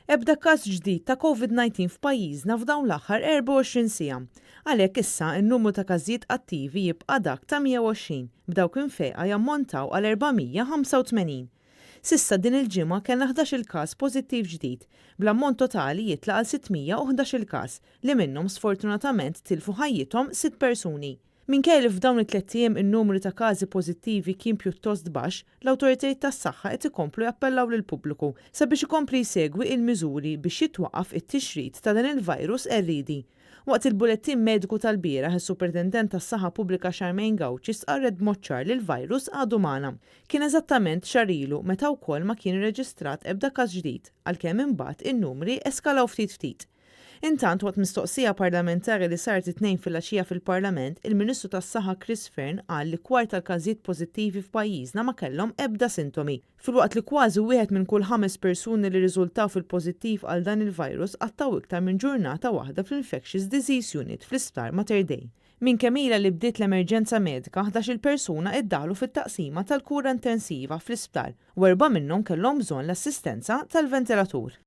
Ebda każ ġdid ta' Covid-19 f'pajjiżna f'dawn l-aħħar 24 siegħa. Għalhekk issa n-numru ta' każijiet attivi jibqa' dak ta' 120, b'dawk imfejqa jammontaw għal 485. S'issa din il-ġimgħa kellna 11-il każ pożittiv ġdid, bl-ammont totali jitla' għal 611-il każ, li minnhom sfortunatament tilfu ħajjithom sitt persuni. Minkejja li f'dawn it-tlett ijiem in-numru ta' każi pożittivi kien pjuttost baxx, l-awtoritajiet tas-saħħa qed ikomplu jappellaw lill-pubbliku sabiex ikompli jsegwi il-miżuri biex jitwaqqaf it-tixrid ta' dan il-virus qerriedi. Waqt il-bulettin mediku tal-bieraħ, is-Supretendent tas-Saħħa Pubblika Charmaine Gauci stqarret b'mod ċar li l-virus għadu magħna. Kien eżattament xahar ilu meta wkoll ma kien irreġistrat ebda każ ġdid, għalkemm imbagħad in-numri eskalaw ftit ftit. Intant, waqt mistoqsija parlamentari li saret it-Tnejn filgħaxija fil-Parlament, il-Ministru tas-Saħħa Chris Fearne qal li kwart tal-każijiet pożittivi f'pajjiżna ma kellhom ebda sintomi, filwaqt li kważi wieħed minn kull ħames persuni li rriżultaw fil-pożittiv għal dan il-virus qattgħu iktar minn ġurnata waħda fl-Infectious Disease Unit fl-Isptar Mater Dei. Minn kemm ilha li bdiet l-emerġenza medika, 11-il persuna iddaħlu fit-taqsima tal-kura intensiva fl-isptar u erbgħa minnhom kellhom bżonn l-assistenza tal-ventilatur.